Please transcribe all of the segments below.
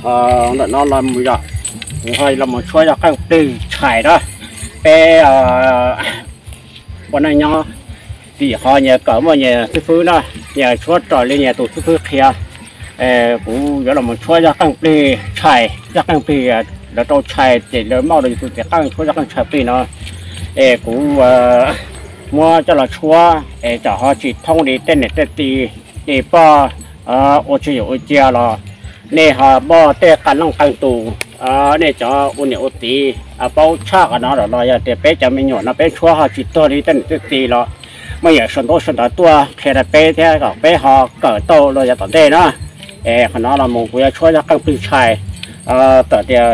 Ntawm no los mus yog kuv ho los mus tshuab zaj qeej plig tshais na. Peb ua neej nyob tim ho nyias kawm muaj nyias xib fwb na, nyias tshuab raws li nyias tus xib fwb qhia. Kuv yuav los mus tshuab zaj qeej plig tshais, zaj qeej plig lawv rau tshais ces lawv muab rau yus tus cev qeej tshuab zaj qeej tshais plig no. Es kuv muab coj los tshuab es tsam ho tsis thoob li tej niam tej txiv, ces poj ua tsis yuav ua cia los nej ho muaj tej qee leej qee tus, nej cov ua niam ua txiv paub tshaj qhov no los yog tias peb cov me nyuam no peb tshuab ho tsis tuag li tej niam tej txiv los muaj yam sau ntaub sau ntawv tuaj qhia rau peb thiab kom peb ho kawm tau los yav tom ntej na. Es qhov no los mus kuv yuav tshuab zaj qeej plig tshais, txawm tias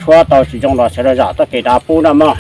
tshuab tau tsis zoo los sawv daws zam txoj kev dav pub na mog.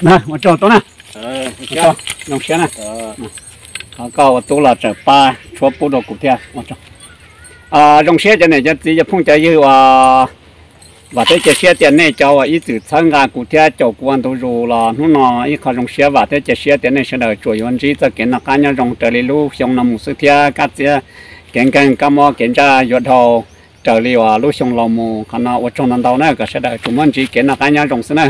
Ua tsaug tub na, zoo siab na. Thov koj ua tub los tseem pab tshuab pub rau kuv thiab. Zoo siab cov niam cov txiv cov phooj cov ywg uas vam thiab cia siab tias nej cov uas ib txwm txhawb nqa kuv thiab caum kuv ua ntu zus los hnub no ib qho zoo siab vam thiab cia siab tias nej sawv daws tsuas yuav ntsib txoj kev noj qab nyob zoo raws li lub xyoo no mus xwb thiab kab txiab kev nkeeg kab mob kev ntsaj yuav dhau raws li uas lub xyoo laus mus. Qhov no ua tsaug ntau ntau na, kom sawv daws tsuas muab ntsib kev noj qab nyob zoo xwb na.